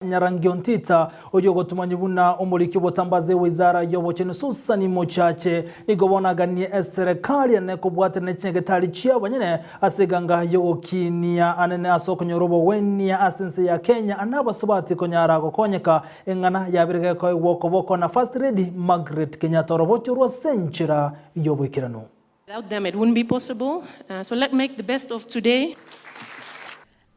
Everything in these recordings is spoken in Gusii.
Nyarangi Ontita, oyio ogotomanywa buna omoriki obotambaze w'eizara y'obochenu Susan Mochache, nigo bono aganie eserekari ene kobwatana ne chinyagetari chi'abanyene ase eganga y'ogokinia anene ase okonyora obogwenia ase ense ya Kenya ane abasubati konyara gokonyeka eng'ana yabere gekoegwa okoboko na First Lady Margaret Kenyatta orobochio rwa ase enchera y'oboikeranu. Without them it wouldn't be possible, so let make the best of today.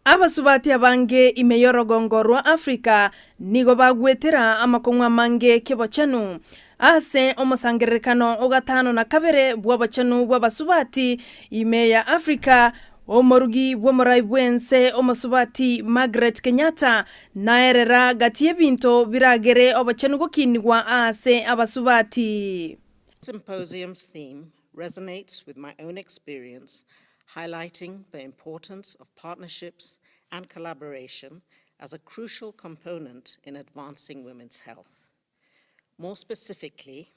Abasubati abange ime y'orogongo rwa Africa nigo bagwetera amakong'u amange kebochenu. Ase omosangererekano o gatano na kabere bw'obochenu bw'abasubati ime ya Africa, omorugi bw'omorai bw'ense omosubati Margaret Kenyatta naerera gati y'ebinto biragere obochenu gokinigwa ase abasubati. Symposium's theme resonates with my own experience, highlighting the importance of partnerships and collaboration as a crucial component in advancing women's health. More specifically,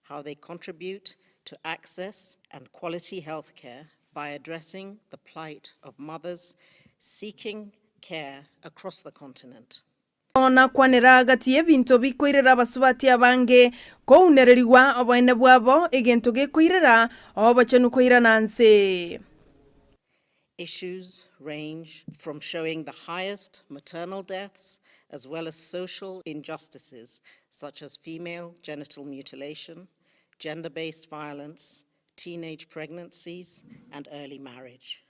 how they contribute to access and quality healthcare by addressing the plight of mothers seeking care across the continent. Nakwanera gati y'ebinto bikoirera abasubati abange kounererigwa oboene bwabo, egento gekoirera obochenu koirana nse. Issues range from showing the highest maternal deaths as well as social injustices such as female genital mutilation, gender-based violence, teenage pregnancies and early marriage.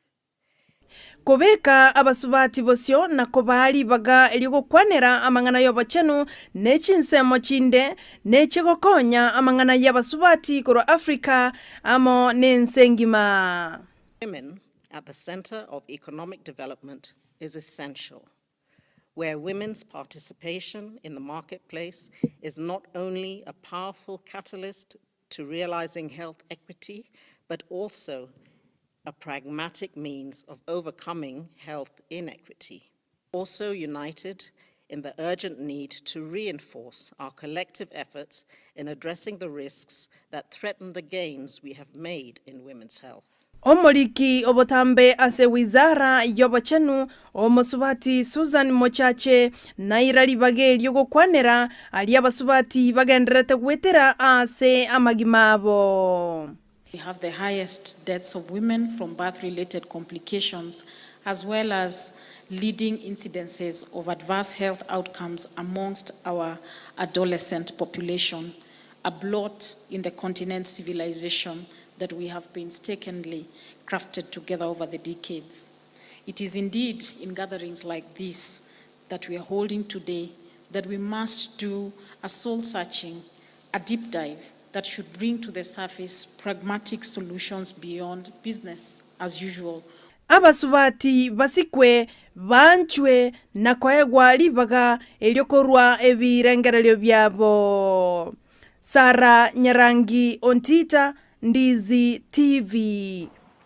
Kobeka abasubati bosio na kobaa ribaga ri'ogokwanera amang'ana y'obochenu ne chinsemo chinde, neche gokonya amang'ana y'abasubati korwa Africa amo nense engima. Women at the centre of economic development is essential, where women's participation in the marketplace is not only a powerful catalyst to realizing health equity, but also a pragmatic means of overcoming health inequity. Also united in the urgent need to reinforce our collective efforts in addressing the risks that threaten the gains we have made in women's health. Omoriki obotambe ase Wizara y'obochenu, Omosubati Susan Mochache, naira ribaga erio gokwanera aria abasubati bagendererete goetera ase amagima abo. We have the highest deaths of women from birth related complications as well as leading incidences of adverse health outcomes amongst our adolescent population, a blot in the continent's civilization that we have painstakingly crafted together over the decades. It is indeed in gatherings like this that we are holding today that we must do a soul searching, a deep dive that should bring to the surface pragmatic solutions beyond business as usual. Abasubati basikwe, banchwe, na koegwa ribaga erio korua ebirengererio biabo. Sarah Nyarangi Ontita, Ndizi TV.